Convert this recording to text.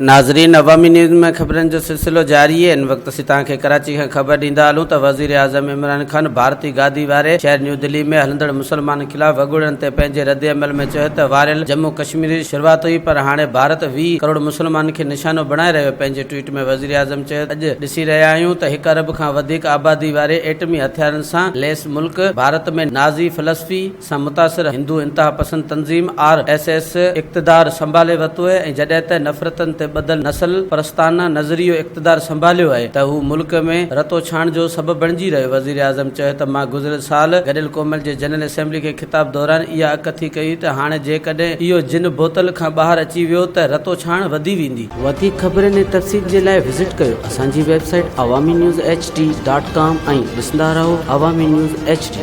ناظرين عوامي نيوز ۾ خبرن جو سلسلو جاري آهي ان وقت اسين توهان کي ڪراچي کان خبر ڏيندا هلون ته وزيراعظم عمران خان ڀارتي گادي واري شهر نيو دهلي ۾ هلندڙ مسلمانن خلاف وڳوڙن تي پنهنجي ردعمل ۾ چيو ته واريل ڄمون ڪشمير جي شروعات هئي پر هاڻي ڀارت 20 ڪروڙ مسلمانن کي نشانو بڻائي رهيو پنهنجي ٽوئيٽ ۾ وزيراعظم چيو ته اڄ ڏسي رهيا آهيون ته هڪ ارب کان وڌيڪ آبادي واري ايٽمي هٿيارن سان ليس ملڪ ڀارت ۾ نازي فلسفي سان متاثر هندو انتهاپسند تنظيم آر ايس ايس اقتدار سنڀالي ورتو آهي ۽ جڏهن ته نفرتن تي ٻڌل نسل پرستانه نظريو اقتدار سنڀاليو آهي ته هو ملڪ ۾ رتوڇاڻ جو سبب بڻجي رهيو. وزيراعظم چيو ته مان گذريل سال گڏيل قومن جي جنرل اسيمبلي کي خطاب دوران اها اڳڪٿي ڪئي ته هاڻي جيڪڏهن اهو جن بوتل کان ٻاهر اچي ويو ته رتوڇاڻ وڌي ويندي. وڌيڪ خبرن ۽ تفصيل جي لاء وزٽ ڪيو اسان جي website Awami news H D dot com ۽ ڏسندا رهو عوامي نيوز ايڇ ڊي.